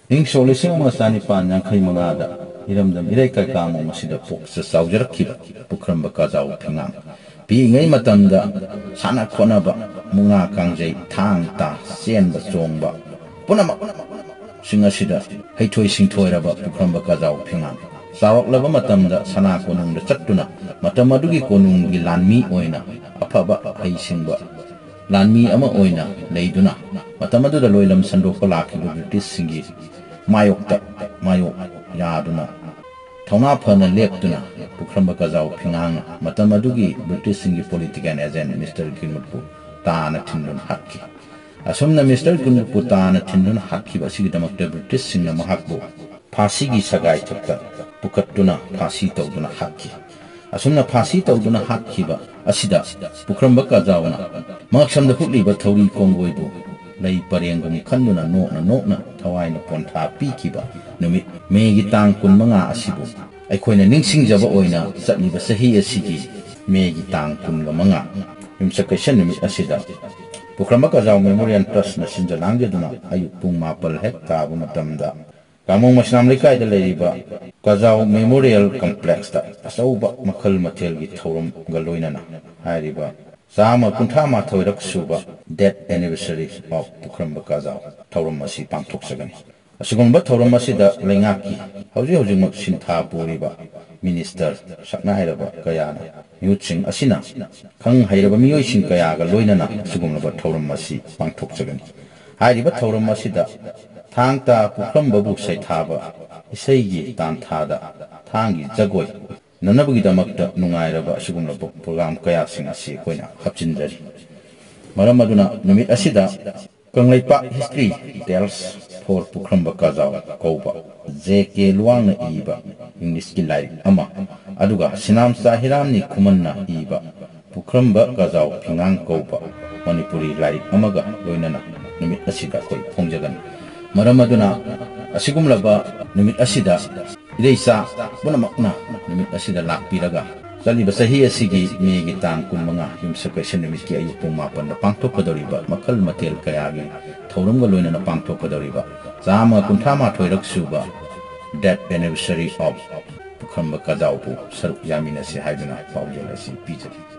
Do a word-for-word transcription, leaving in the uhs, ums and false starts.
ꯏꯪ ꯁꯣꯛ ꯂꯤꯁꯤꯡ ꯑꯃꯒ ꯆꯥꯅꯤꯄꯥꯟ ꯌꯥꯡꯈꯩ ꯃꯉꯥꯗ ꯏꯔꯝꯗꯝ ꯏꯔꯩꯀꯥꯏ ꯀꯥꯃꯣꯡ ꯑꯁꯤꯗ ꯄꯣꯛꯆ ꯆꯥꯎꯖꯔꯛꯈꯤꯕ ꯄꯨꯈ꯭ꯔꯝꯕ ꯀꯥꯖꯥꯎ ꯐꯤꯉꯥꯡ, ꯄꯤꯛꯏꯉꯩ ꯃꯇꯝꯗ ꯁꯥꯟꯅ ꯈꯣꯠꯅꯕ, ꯃꯨꯛꯅꯥ ꯀꯥꯡꯖꯩ, ꯊꯥꯡ ꯇꯥ, ꯆꯦꯟꯕ ꯆꯣꯡꯕ ꯄꯨꯝꯅꯃꯛꯁꯤꯡ ꯑꯁꯤꯗ ꯍꯩꯊꯣꯏ ꯁꯤꯡꯊꯣꯏꯔꯕ ꯄꯨꯈ꯭ꯔꯝꯕ ꯀꯥꯖꯥꯎ ꯐꯤꯉꯥꯡ ꯆꯥꯎꯔꯛꯂꯕ ꯃꯇꯝꯗ ꯁꯅꯥ ꯀꯣꯅꯨꯡꯗ ꯆꯠꯇꯨꯅ ꯃꯇꯝ ꯑꯗꯨꯒꯤ ꯀꯣꯅꯨꯡꯒꯤ ꯂꯥꯟꯃꯤ ꯑꯣꯏꯅ ꯑꯐꯕ ꯍꯩꯁꯤꯡꯕ ꯂꯥꯟꯃꯤ ꯑꯃ ꯑꯣꯏꯅ ꯂꯩꯗꯨꯅ ꯃꯇꯝ ꯑꯗꯨꯗ ꯂꯣꯏꯂꯝ ꯁꯟꯗꯣꯛꯄ ꯂꯥꯛꯈꯤꯕ ꯕ꯭ꯔꯤꯇꯤꯁꯁꯤꯡꯒꯤ ꯃꯥꯌꯣꯛꯇ ꯃꯥꯌꯣꯛ ꯌꯥꯗꯨꯅ ꯊꯧꯅꯥ ꯐꯅ ꯂꯦꯞꯇꯨꯅ ꯄꯨꯈ꯭ꯔꯝꯕ ꯀꯖꯥꯎ ꯐꯤꯉꯥꯡꯅ ꯃꯇꯝ ꯑꯗꯨꯒꯤ ꯕ꯭ꯔꯤꯇꯤꯁꯁꯤꯡꯒꯤ political agent Mister Greenwoodꯄꯨ ꯇꯥꯅ ꯊꯤꯟꯗꯨꯅ ꯍꯥꯠꯈꯤ꯫ ꯑꯁꯨꯝꯅ Mister Greenwoodꯄꯨ ꯇꯥꯅ ꯊꯤꯟꯗꯨꯅ ꯍꯥꯠꯈꯤꯕ ꯑꯁꯤꯒꯤꯗꯃꯛꯇ ꯕ꯭ꯔꯤꯇꯤꯁꯁꯤꯡꯅ ꯃꯍꯥꯛꯄꯨ ꯐꯥꯁꯤꯒꯤ ꯁꯒꯥꯏꯊꯛꯇ ꯄꯨꯈꯠꯇꯨꯅ ꯐꯥꯁꯤ ꯇꯧꯗꯨꯅ ꯍꯥꯠꯈꯤ꯫ ꯑꯁꯨꯝꯅ ꯐꯥꯁꯤ ꯇꯧꯗꯨꯅ ꯍꯥꯠꯈꯤꯕ ꯑꯁꯤꯗ ꯄꯨꯈ꯭ꯔꯝꯕ ꯀꯖꯥꯎꯅ ꯃꯉꯛꯁꯝꯗ ꯍꯨꯠꯂꯤꯕ ꯊꯧꯔꯤ ꯀꯣꯡꯒꯣꯏꯕꯨ ꯂꯩ ꯄꯔꯦꯡꯒꯨꯝ ꯈꯟꯗꯨꯅ ꯅꯣꯛꯅ ꯅꯣꯛꯅ ꯊꯋꯥꯏꯅ ꯄꯣꯟꯊꯥ ꯄꯤꯈꯤꯕ ꯅꯨꯃꯤꯠ ꯃꯦꯒꯤ ꯇꯥꯡ ꯀꯨꯟꯃꯉꯥ ꯑꯁꯤꯕꯨ ꯑꯩꯈꯣꯏꯅ ꯅꯤꯡꯁꯤꯡꯖꯕ ꯑꯣꯏꯅ ꯆꯠꯂꯤꯕ ꯆꯍꯤ ꯑꯁꯤꯒꯤ ꯃꯦꯒꯤ ꯇꯥꯡ ꯀꯨꯟꯒ ꯃꯉꯥ ꯌꯨꯝꯁꯀꯩꯁ ꯅꯨꯃꯤꯠ ꯑꯁꯤꯗ ꯄꯨꯈ꯭ꯔꯝꯕ ꯀꯖꯥꯎ Memorial Trustꯅ ꯁꯤꯟꯖ ꯂꯥꯡꯖꯗꯨꯅ ꯑꯌꯨꯛ ꯄꯨꯡ ꯃꯥꯄꯜ ꯍꯦꯛ ꯇꯥꯕ ꯃꯇꯝꯗ ꯀꯥꯃꯣꯡ ꯃꯩꯁꯅꯥꯝ ꯂꯩꯀꯥꯏꯗ ꯂꯩꯔꯤꯕ ꯀꯖꯥꯎ Memorial Complexꯇ ꯑꯆꯧꯕ ꯃꯈꯜ ꯃꯊꯦꯜꯒꯤ ꯊꯧꯔꯝꯒ ꯂꯣꯏꯅꯅ ꯍꯥꯏꯔꯤꯕ ꯆꯥꯝꯃ ꯀꯨꯟꯊ꯭ꯔꯥ ꯃꯥꯊꯣꯏꯔꯛ ꯁꯨꯕ Death Anniversary of ꯄꯨꯈ꯭ꯔꯝꯕ ꯀꯖꯥꯎ ꯊꯧꯔꯝ ꯑꯁꯤ ꯄꯥꯡꯊꯣꯛꯆꯒꯅꯤ꯫ ꯑꯁꯤꯒꯨꯝꯕ ꯊꯧꯔꯝ ꯑꯁꯤꯗ ꯂꯩꯉꯥꯛꯀꯤ ꯍꯧꯖꯤꯛ ꯍꯧꯖꯤꯛꯃꯛ ꯁꯤꯟꯊꯥ ꯄꯨꯔꯤꯕ minister, ꯁꯛꯅꯥꯏꯔꯕ ꯀꯌꯥꯅ ꯃꯤꯍꯨꯠꯁꯤꯡ ꯑꯁꯤꯅ ꯈꯪ ꯍꯩꯔꯕ ꯃꯤꯑꯣꯏꯁꯤꯡ ꯀꯌꯥꯒ ꯂꯣꯏꯅꯅ ꯑꯁꯤꯒꯨꯝꯂꯕ ꯊꯧꯔꯝ ꯑꯁꯤ ꯄꯥꯡꯊꯣꯛꯆꯒꯅꯤ꯫ ꯍꯥꯏꯔꯤꯕ ꯊꯧꯔꯝ ꯑꯁꯤꯗ ꯊꯥꯡ ꯇꯥ ꯄꯨꯈ꯭ꯔꯝꯕꯕꯨ ꯁꯩꯊꯥꯕ ꯏꯁꯩꯒꯤ ꯇꯥꯟꯊꯥꯗ ꯊꯥꯡꯒꯤ ꯖꯒꯣꯏ ꯅꯅꯕꯒꯤꯗꯃꯛꯇ ꯅꯨꯡꯉꯥꯏꯔꯕ ꯑꯁꯤꯒꯨꯝꯂꯕ program ꯀꯌꯥꯁꯤꯡ ꯑꯁꯤ ꯑꯩꯈꯣꯏꯅ ꯍꯥꯞꯆꯤꯟꯖꯔꯤ꯫ ꯃꯔꯝ ꯑꯗꯨꯅ ꯅꯨꯃꯤꯠ ꯑꯁꯤꯗ ꯀꯪꯂꯩꯄꯥꯛ History Tales for ꯄꯨꯈ꯭ꯔꯝꯕ ꯀꯖꯥꯎ ꯀꯧꯕ J K ꯂꯨꯋꯥꯡꯅ ꯏꯕ Englishꯀꯤ ꯂꯥꯏꯔꯤꯛ ꯑꯃ, ꯑꯗꯨꯒ ꯁꯤꯅꯥꯝꯆꯥ ꯍꯤꯔꯥꯝꯅꯤ ꯈꯨꯃꯟꯅ ꯏꯕ ꯄꯨꯈ꯭ꯔꯝꯕ ꯀꯖꯥꯎ ꯐꯤꯉꯥꯡ ꯀꯧꯕ ꯃꯅꯤꯄꯨꯔꯤ ꯂꯥꯏꯔꯤꯛ ꯑꯃꯒ ꯂꯣꯏꯅꯅ ꯅꯨꯃꯤꯠ ꯑꯁꯤꯗ ꯑꯩꯈꯣꯏ ꯐꯣꯡꯖꯒꯅꯤ꯫ ꯃꯔꯝ ꯑꯗꯨꯅ ꯑꯁꯤꯒꯨꯝꯂꯕ ꯅꯨꯃꯤꯠ ꯑꯁꯤꯗ ꯏꯔꯩꯆꯥ ꯄꯨꯝꯅꯃꯛꯅ ꯅꯨꯃꯤꯠ ꯑꯁꯤꯗ ꯂꯥꯛꯄꯤꯔꯒ ꯆꯠꯂꯤꯕ ꯆꯍꯤ ꯑꯁꯤꯒꯤ ꯃꯦꯒꯤ ꯇꯥꯡ ꯀꯨꯟꯃꯉꯥ, ꯌꯨꯝꯁꯀꯩꯁ ꯅꯨꯃꯤꯠꯀꯤ ꯑꯌꯨꯛ ꯄꯨꯡ ꯃꯥꯄꯟꯗ ꯄꯥꯡꯊꯣꯛꯀꯗꯧꯔꯤꯕ ꯃꯈꯜ ꯃꯊꯦꯜ ꯀꯌꯥꯒꯤ ꯊꯧꯔꯝꯒ ꯂꯣꯏꯅꯅ ꯄꯥꯡꯊꯣꯛꯀꯗꯧꯔꯤꯕ ꯆꯥꯝꯃ ꯀꯨꯟꯊ꯭ꯔꯥ ꯃꯥꯊꯣꯏꯔꯛ ꯁꯨꯕ Death Anniversary of ꯄꯨꯈ꯭ꯔꯝꯕ ꯀꯖꯥꯎꯕꯨ ꯁꯔꯨꯛ ꯌꯥꯃꯤꯟꯅꯁꯤ ꯍꯥꯏꯗꯨꯅ ꯄꯥꯎꯖꯦꯜ ꯑꯁꯤ ꯄꯤꯖꯔꯤ꯫